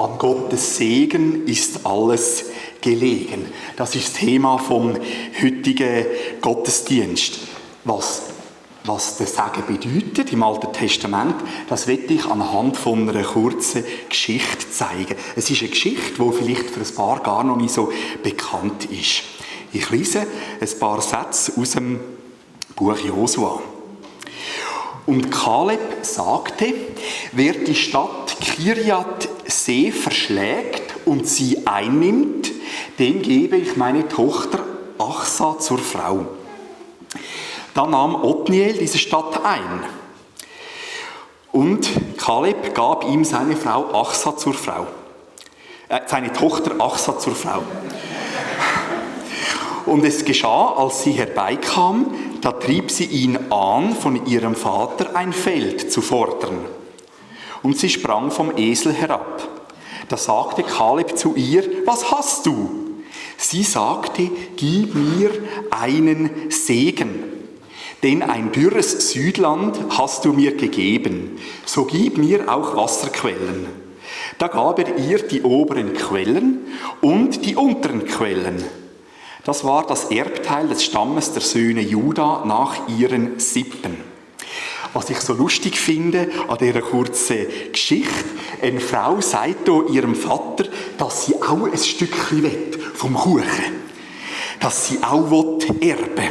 An Gottes Segen ist alles gelegen. Das ist das Thema vom heutigen Gottesdienst. Was der Segen bedeutet im Alten Testament, das will ich anhand von einer kurzen Geschichte zeigen. Es ist eine Geschichte, die vielleicht für ein paar gar noch nicht so bekannt ist. Ich lese ein paar Sätze aus dem Buch Josua. Und Kaleb sagte, wer die Stadt Kirjat See verschlägt und sie einnimmt, dem gebe ich meine Tochter Achsa zur Frau. Dann nahm Othniel diese Stadt ein. Und Kaleb gab ihm seine Frau Achsa zur Frau. Seine Tochter Achsa zur Frau. Und es geschah, als sie herbeikam, da trieb sie ihn an, von ihrem Vater ein Feld zu fordern. Und sie sprang vom Esel herab. Da sagte Kaleb zu ihr, was hast du? Sie sagte, gib mir einen Segen. Denn ein dürres Südland hast du mir gegeben, so gib mir auch Wasserquellen. Da gab er ihr die oberen Quellen und die unteren Quellen. Das war das Erbteil des Stammes der Söhne Juda nach ihren Sippen. Was ich so lustig finde an dieser kurzen Geschichte, eine Frau sagt hier ihrem Vater, dass sie auch ein Stückchen will vom Kuchen. Dass sie auch erben will.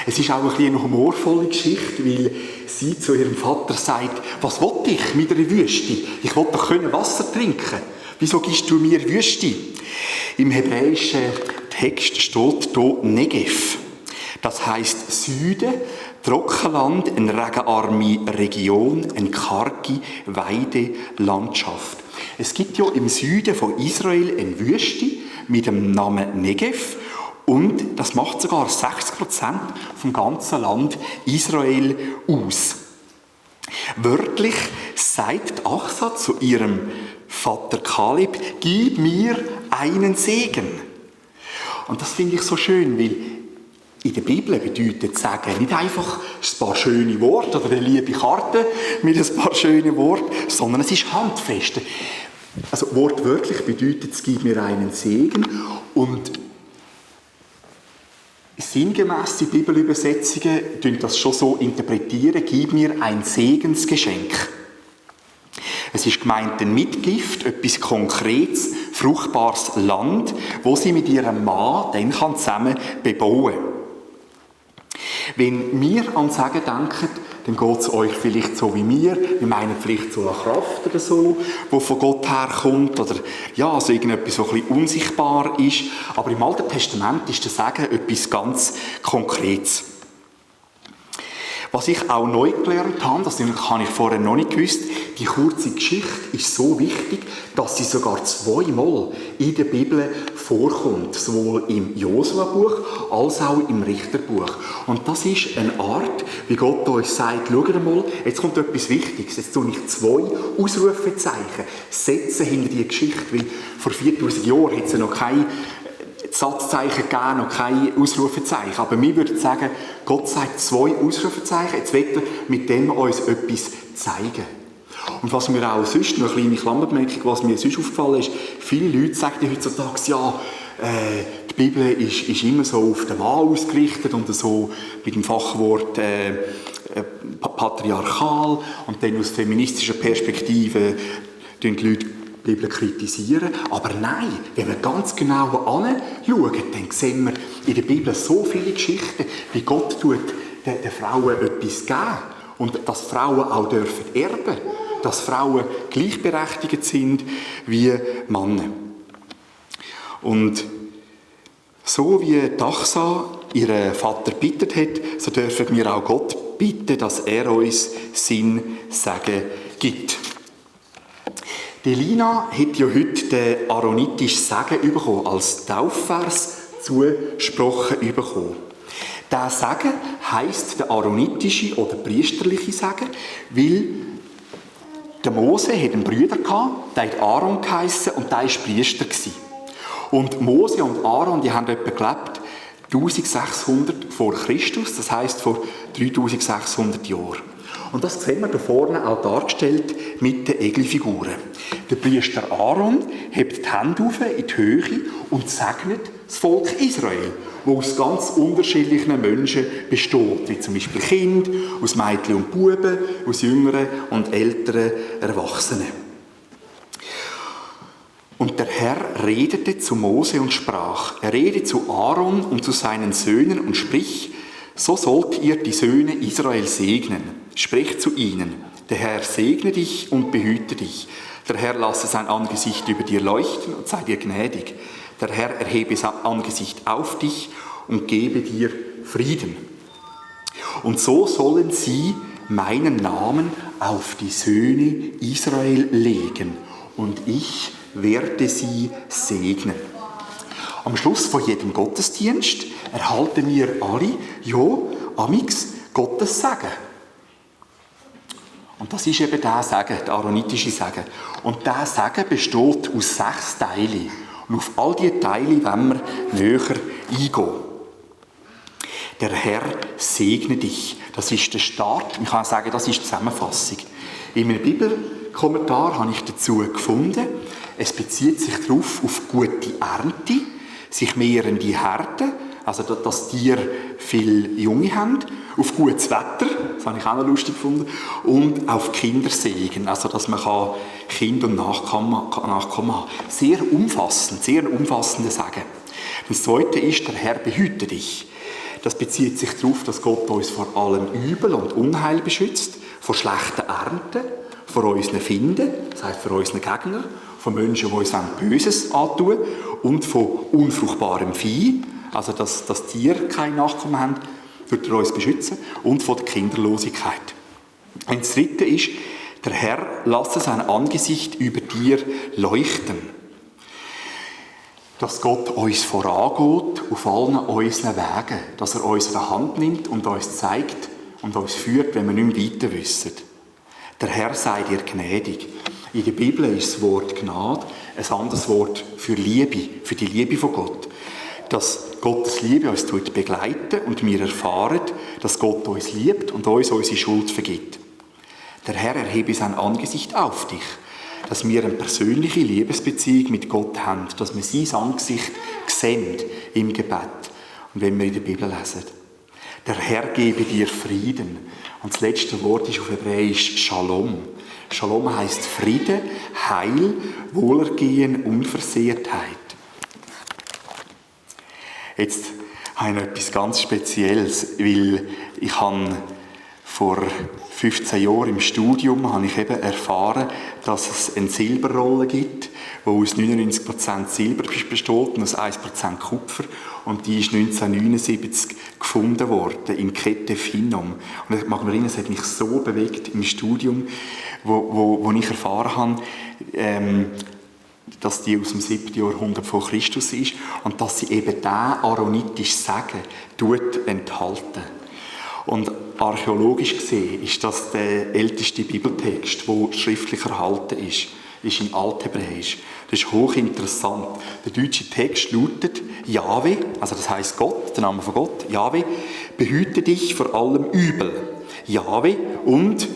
Es ist auch ein bisschen eine humorvolle Geschichte, weil sie zu ihrem Vater sagt, was will ich mit einer Wüste? Ich will doch Wasser trinken. Wieso gibst du mir Wüste? Im hebräischen Text steht hier Negev. Das heisst Süden, Trockenland, eine regenarme Region, eine karge Weidelandschaft. Es gibt ja im Süden von Israel eine Wüste mit dem Namen Negev und das macht sogar 60% vom ganzen Land Israel aus. Wörtlich sagt Achsa zu ihrem Vater Kaleb, gib mir einen Segen. Und das finde ich so schön, weil in der Bibel bedeutet Segen nicht einfach ein paar schöne Worte oder eine liebe Karte mit ein paar schönen Worten, sondern es ist handfest. Also wortwörtlich bedeutet es, gib mir einen Segen. Und sinngemäß die Bibelübersetzungen interpretieren das schon so, gib mir ein Segensgeschenk. Es ist gemeint ein Mitgift, etwas Konkretes, fruchtbares Land, wo sie mit ihrem Mann dann zusammen bebauen kann. Wenn wir an Segen denken, dann geht es euch vielleicht so wie mir. Wir meinen vielleicht so eine Kraft oder so, die von Gott herkommt oder ja, so irgendetwas, was ein bisschen unsichtbar ist. Aber im Alten Testament ist der Segen etwas ganz Konkretes. Was ich auch neu gelernt habe, das habe ich vorher noch nicht gewusst, die kurze Geschichte ist so wichtig, dass sie sogar zweimal in der Bibel vorkommt, sowohl im Josua-Buch als auch im Richterbuch. Und das ist eine Art, wie Gott uns sagt, schaut mal, jetzt kommt etwas Wichtiges, jetzt tue ich 2 Ausrufezeichen setzen hinter die Geschichte, weil vor 4000 Jahren hat es ja noch keine Satzzeichen gegeben, noch keine Ausrufezeichen. Aber wir würden sagen, Gott sagt 2 Ausrufezeichen, jetzt wird er mit dem uns etwas zeigen. Und was mir auch sonst, noch eine kleine Klammerbemerkung, was mir sonst aufgefallen ist, viele Leute sagen heutzutage, ja, die Bibel ist immer so auf den Mann ausgerichtet und so mit dem Fachwort patriarchal und dann aus feministischer Perspektive die Leute die Bibel kritisieren. Aber nein, wenn wir ganz genau anschauen, dann sehen wir in der Bibel so viele Geschichten, wie Gott den Frauen etwas geben und dass Frauen auch dürfen erben, dass Frauen gleichberechtigt sind wie Männer. Und so wie Achsa ihren Vater bittet hat, so dürfen wir auch Gott bitten, dass er uns Sinn Segen gibt. Die Lina hat ja heute den aaronitischen Segen bekommen, als Taufvers zugesprochen bekommen. Der Segen heisst der aaronitische oder priesterliche Segen, weil der Mose hat einen Bruder gehabt, der hat Aaron geheissen und der war Priester. Und Mose und Aaron, die haben etwa gelebt 1600 vor Christus, das heisst vor 3600 Jahren. Und das sehen wir hier vorne auch dargestellt mit den Egelfiguren. Der Priester Aaron hebt die Hände auf in die Höhe und segnet das Volk Israel, das aus ganz unterschiedlichen Menschen besteht, wie zum Beispiel Kinder, aus Mädchen und Buben, aus jüngeren und älteren Erwachsenen. Und der Herr redete zu Mose und sprach, er redete zu Aaron und zu seinen Söhnen und sprich, so sollt ihr die Söhne Israel segnen. Sprecht zu ihnen, der Herr segne dich und behüte dich. Der Herr lasse sein Angesicht über dir leuchten und sei dir gnädig. Der Herr erhebe sein Angesicht auf dich und gebe dir Frieden. Und so sollen sie meinen Namen auf die Söhne Israel legen und ich werde sie segnen. Am Schluss von jedem Gottesdienst erhalten wir alle, amix Gottes Segen. Und das ist eben der Segen, der aaronitische Segen. Und dieser Segen besteht aus 6 Teilen. Und auf all diese Teile wollen wir näher eingehen. Der Herr segne dich. Das ist der Start. Man kann sagen, das ist die Zusammenfassung. In meinem Bibelkommentar habe ich dazu gefunden, es bezieht sich darauf auf gute Ernte, sich mehrende Herden, also dass die Tiere viele Junge haben, auf gutes Wetter, das habe ich auch noch lustig gefunden, und auf Kindersegen, also dass man Kinder und Nachkommen haben. Sehr umfassende Sagen. Das Zweite ist, der Herr behüte dich. Das bezieht sich darauf, dass Gott uns vor allem Übel und Unheil beschützt, vor schlechten Ernten, vor unseren Finden, das heisst vor unseren Gegnern, von Menschen, die uns Böses antun und von unfruchtbarem Vieh, also dass Tiere keine Nachkommen haben, wird er uns beschützen, und von der Kinderlosigkeit. Und das Dritte ist, der Herr lasse sein Angesicht über dir leuchten. Dass Gott uns vorangeht auf allen unseren Wegen, dass er uns an der Hand nimmt und uns zeigt und uns führt, wenn wir nicht mehr weiter wissen. Der Herr sei dir gnädig. In der Bibel ist das Wort Gnade ein anderes Wort für Liebe, für die Liebe von Gott. Dass Gottes Liebe uns begleiten und wir erfahren, dass Gott uns liebt und uns unsere Schuld vergibt. Der Herr erhebe sein Angesicht auf dich, dass wir eine persönliche Liebesbeziehung mit Gott haben, dass wir sein Angesicht sehen im Gebet und wenn wir in der Bibel lesen. Der Herr gebe dir Frieden. Und das letzte Wort ist auf Hebräisch Shalom. Shalom heisst Friede, Heil, Wohlergehen, Unversehrtheit. Jetzt habe ich noch etwas ganz Spezielles, weil ich habe vor 15 Jahren im Studium habe ich eben erfahren, dass es eine Silberrolle gibt, die aus 99% Silber besteht und aus 1% Kupfer. Und die ist 1979 gefunden worden, in Kette Finom. Und ich mag mich erinnern, es hat mich so bewegt im Studium, wo ich erfahren habe, dass die aus dem 7. Jahrhundert vor Christus ist und dass sie eben diesen aaronitischen Segen enthalten. Und archäologisch gesehen ist das der älteste Bibeltext, der schriftlich erhalten ist in Althebräisch. Das ist hochinteressant. Der deutsche Text lautet: Jahwe, also das heisst Gott, der Name von Gott, Jahwe, behüte dich vor allem Übel. Jahwe und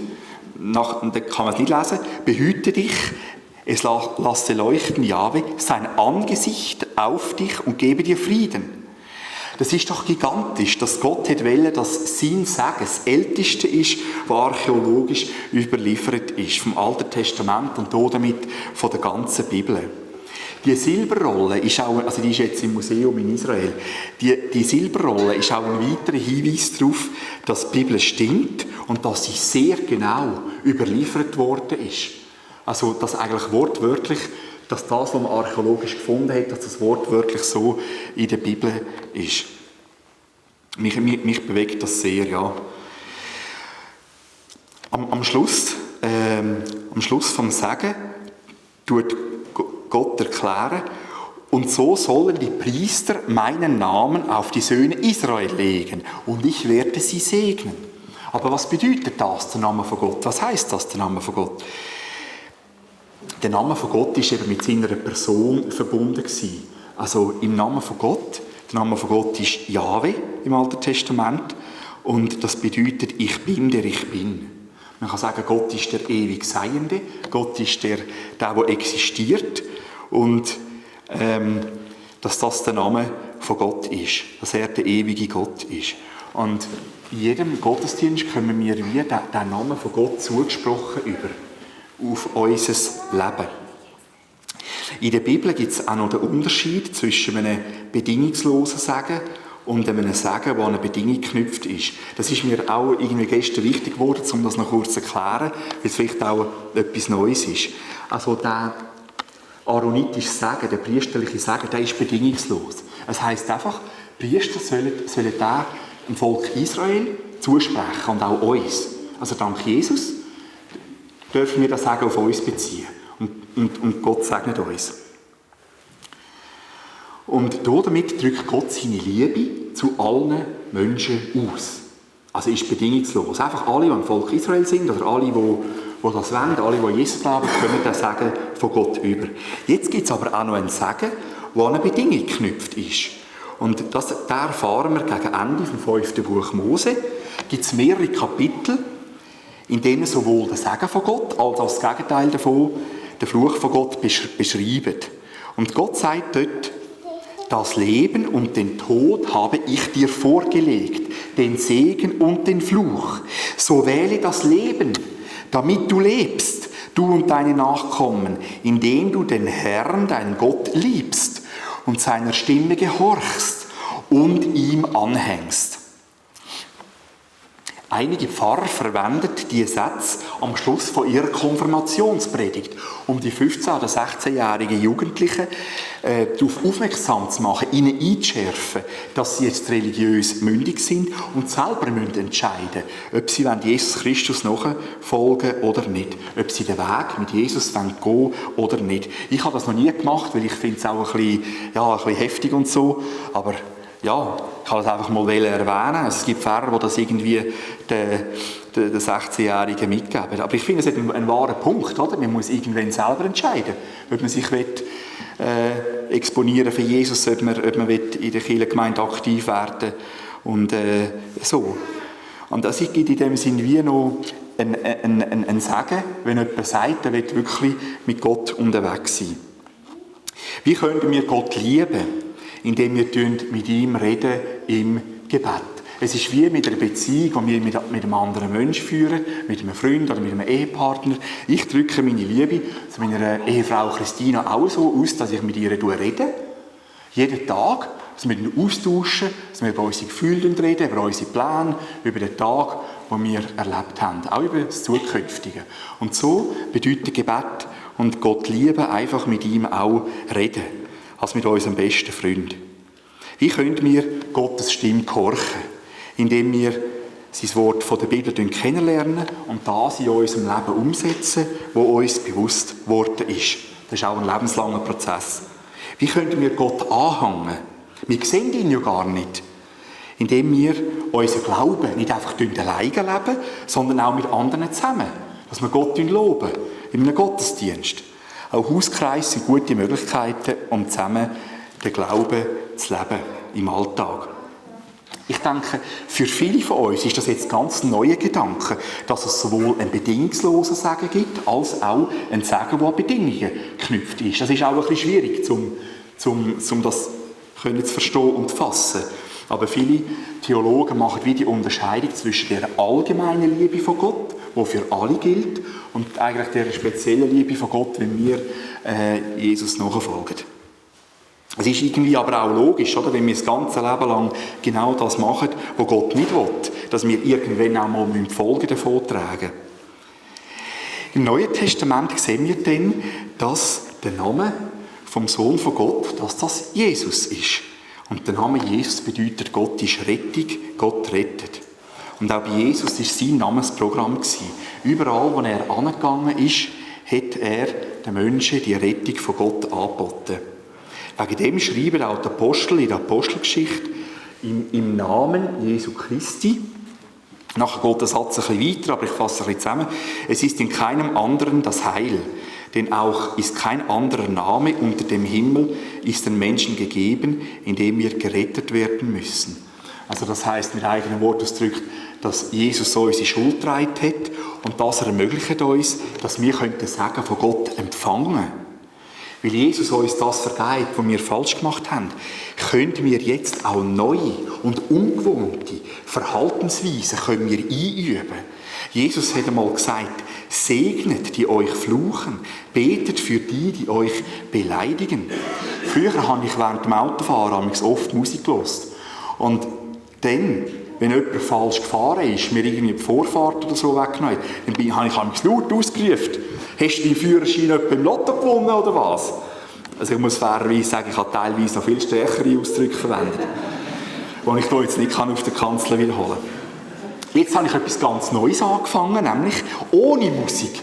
dann kann man es nicht lesen, behüte dich, es lasse leuchten, Jahwe, sein Angesicht auf dich und gebe dir Frieden. Das ist doch gigantisch, dass Gott wollte, dass sein Segen das Älteste ist, was archäologisch überliefert ist, vom Alten Testament und damit von der ganzen Bibel. Die Silberrolle ist auch, also die ist jetzt im Museum in Israel, die Silberrolle ist auch ein weiterer Hinweis darauf, dass die Bibel stimmt und dass sie sehr genau überliefert worden ist. Also, dass eigentlich wortwörtlich, dass das, was man archäologisch gefunden hat, dass das wortwörtlich so in der Bibel ist. Mich bewegt das sehr, ja. Am Schluss vom Segen tut Gott erklären, und so sollen die Priester meinen Namen auf die Söhne Israel legen und ich werde sie segnen. Aber was bedeutet das, der Name von Gott? Was heißt das, der Name von Gott? Der Name von Gott ist eben mit seiner Person verbunden gewesen. Also im Namen von Gott, der Name von Gott ist Jahwe im Alten Testament und das bedeutet, ich bin, der ich bin. Man kann sagen, Gott ist der ewig Seiende, Gott ist der existiert und dass das der Name von Gott ist, dass er der ewige Gott ist. Und in jedem Gottesdienst kommen wir wie den Namen von Gott zugesprochen über, auf unser Leben. In der Bibel gibt es auch noch den Unterschied zwischen einem bedingungslosen Segen und einem Segen, der an eine Bedingung geknüpft ist. Das ist mir auch irgendwie gestern wichtig geworden, um das noch kurz zu erklären, weil es vielleicht auch etwas Neues ist. Also der aaronitische Segen, der priesterliche Segen, der ist bedingungslos. Es heisst einfach, Priester sollen dem Volk Israel zusprechen und auch uns. Also dank Jesus dürfen wir das Segen auf uns beziehen. Und Gott segnet uns. Und damit drückt Gott seine Liebe zu allen Menschen aus. Also ist bedingungslos. Einfach alle, die im Volk Israel sind, oder alle, die das wollen, alle, die Jesus glauben, können den Segen von Gott über. Jetzt gibt es aber auch noch einen Segen, der an eine Bedingung geknüpft ist. Und das erfahren wir gegen Ende vom 5. Buch Mose. Gibt es mehrere Kapitel, in denen sowohl der Segen von Gott als auch das Gegenteil davon, der Fluch von Gott, beschreiben. Und Gott sagt dort, das Leben und den Tod habe ich dir vorgelegt, den Segen und den Fluch. So wähle das Leben, damit du lebst, du und deine Nachkommen, indem du den Herrn, deinen Gott, liebst und seiner Stimme gehorchst und ihm anhängst. Einige Pfarrer verwenden diese Sätze am Schluss von ihrer Konfirmationspredigt, um die 15- oder 16-jährigen Jugendlichen darauf aufmerksam zu machen, ihnen einzuschärfen, dass sie jetzt religiös mündig sind und selber entscheiden müssen, ob sie Jesus Christus nachfolgen oder nicht, ob sie den Weg mit Jesus gehen wollen oder nicht. Ich habe das noch nie gemacht, weil ich finde es auch ein bisschen heftig und so, aber ja, ich kann das einfach mal erwähnen. Es gibt Pfarrer, die das irgendwie den 16-Jährigen mitgeben. Aber ich finde, es ist ein wahrer Punkt, oder? Man muss irgendwann selber entscheiden, ob man sich exponieren für Jesus, ob man in der Kirchengemeinde aktiv werden und so. Und das gibt in dem Sinn wie noch ein Segen, wenn jemand sagt, er will wirklich mit Gott unterwegs sein. Wie können wir Gott lieben? Indem wir mit ihm reden im Gebet. Es ist wie mit einer Beziehung, die wir mit einem anderen Menschen führen, mit einem Freund oder mit einem Ehepartner. Ich drücke meine Liebe zu meiner Ehefrau Christina auch so aus, dass ich mit ihr rede. Jeden Tag, dass wir austauschen, dass wir über unsere Gefühle reden, über unsere Pläne, über den Tag, den wir erlebt haben. Auch über das Zukünftige. Und so bedeutet Gebet und Gott lieben einfach mit ihm auch reden. Als mit unserem besten Freund. Wie können wir Gottes Stimme gehorchen? Indem wir sein Wort von der Bibel kennenlernen und das in unserem Leben umsetzen, wo uns bewusst geworden ist. Das ist auch ein lebenslanger Prozess. Wie können wir Gott anhängen? Wir sehen ihn ja gar nicht. Indem wir unseren Glauben nicht einfach alleine leben, sondern auch mit anderen zusammen. Dass wir Gott loben, in einem Gottesdienst. Auch Hauskreise sind gute Möglichkeiten, um zusammen den Glauben zu leben im Alltag. Ich denke, für viele von uns ist das jetzt ganz neuer Gedanke, dass es sowohl einen bedingungslosen Segen gibt, als auch einen Segen, der an Bedingungen geknüpft ist. Das ist auch ein bisschen schwierig, um das zu verstehen und zu fassen. Aber viele Theologen machen wie die Unterscheidung zwischen der allgemeinen Liebe von Gott, die für alle gilt, und eigentlich der speziellen Liebe von Gott, wenn wir Jesus nachfolgen. Es ist irgendwie aber auch logisch, oder? Wenn wir das ganze Leben lang genau das machen, was Gott nicht will, dass wir irgendwann auch mal Folgen davon tragen. Im Neuen Testament sehen wir dann, dass der Name vom Sohn von Gott, dass das Jesus ist. Und der Name Jesus bedeutet, Gott ist Rettung, Gott rettet. Und auch bei Jesus war sein Namensprogramm. Überall, wo er angegangen ist, hat er den Menschen die Rettung von Gott angeboten. Wegen dem schreiben auch die Apostel in der Apostelgeschichte im Namen Jesu Christi. Nachher geht der Satz ein bisschen weiter, aber ich fasse ein bisschen zusammen. Es ist in keinem anderen das Heil, denn auch ist kein anderer Name unter dem Himmel ist den Menschen gegeben, in dem wir gerettet werden müssen. Also das heisst mit eigenen Worten ausgedrückt, dass Jesus so unsere Schuld getragen hat und das ermöglicht uns, dass wir den Segen von Gott empfangen können. Weil Jesus uns das vergeht, was wir falsch gemacht haben, können wir jetzt auch neue und ungewohnte Verhaltensweisen einüben. Jesus hat einmal gesagt, segnet, die euch fluchen, betet für die euch beleidigen. Früher habe ich während dem Autofahren oft Musik gehört. Und dann, wenn jemand falsch gefahren ist, mir irgendwie die Vorfahrt oder so weggenommen hat, dann habe ich laut ausgerufen, hast du deinen Führerschein etwa im Lotto gewonnen oder was? Also ich muss fairerweise sagen, ich habe teilweise noch viel stärkere Ausdrücke verwendet, die ich hier jetzt nicht auf der Kanzel wiederholen kann. Jetzt habe ich etwas ganz Neues angefangen, nämlich ohne Musik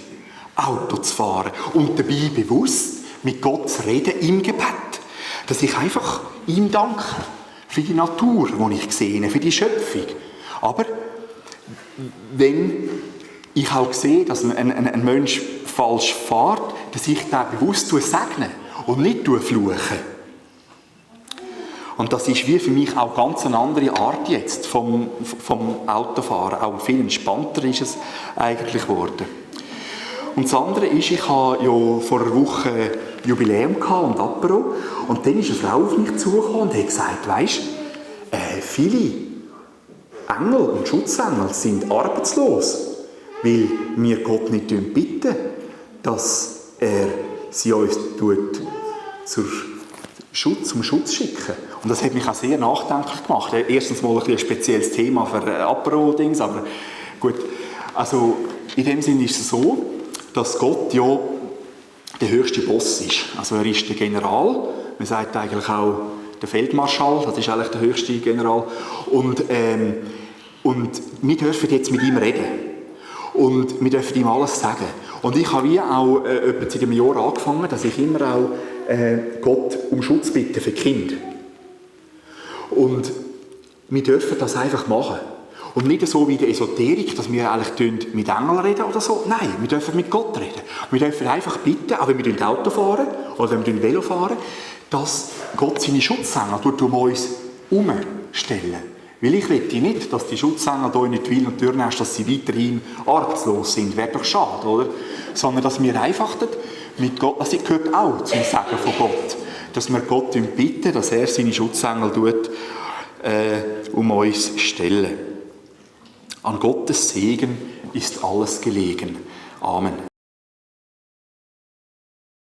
Auto zu fahren und dabei bewusst mit Gott zu reden im Gebet. Dass ich einfach ihm danke für die Natur, die ich sehe, für die Schöpfung. Aber wenn ich auch sehe, dass ein Mensch falsch fährt, dass ich den bewusst segne und nicht fluche. Und das ist wie für mich auch ganz eine andere Art jetzt vom Autofahren. Auch viel entspannter ist es eigentlich geworden. Und das andere ist, ich hatte ja vor einer Woche Jubiläum und Apero. Und dann ist eine Frau auf mich zugekommen und hat gesagt, weisst, viele Engel und Schutzengel sind arbeitslos, weil wir Gott nicht bitten, dass er sie uns zum Schutz schicken. Und das hat mich auch sehr nachdenklich gemacht. Erstens mal ein spezielles Thema für Apero-Dings, aber gut. Also in dem Sinne ist es so, dass Gott ja der höchste Boss ist. Also er ist der General, man sagt eigentlich auch der Feldmarschall, das ist eigentlich der höchste General. Und wir dürfen jetzt mit ihm reden. Und wir dürfen ihm alles sagen. Und ich habe wie auch etwa seit einem Jahr angefangen, dass ich immer auch Gott um Schutz bitte für die Kinder. Und wir dürfen das einfach machen. Und nicht so wie in der Esoterik, dass wir eigentlich mit Engeln reden oder so. Nein, wir dürfen mit Gott reden. Wir dürfen einfach bitten, auch wenn wir Auto fahren oder wenn wir Velo fahren, dass Gott seine Schutzengel um uns herumstellen. Weil ich möchte nicht, dass die Schutzengel hier nicht Will und Türnest, dass sie weiterhin arbeitslos sind. Wäre doch schade, oder? Sondern dass wir einfach mit Gott, das gehört auch zum Segen von Gott, dass wir Gott bitten, dass er seine Schutzengel um uns stellen. An Gottes Segen ist alles gelegen. Amen.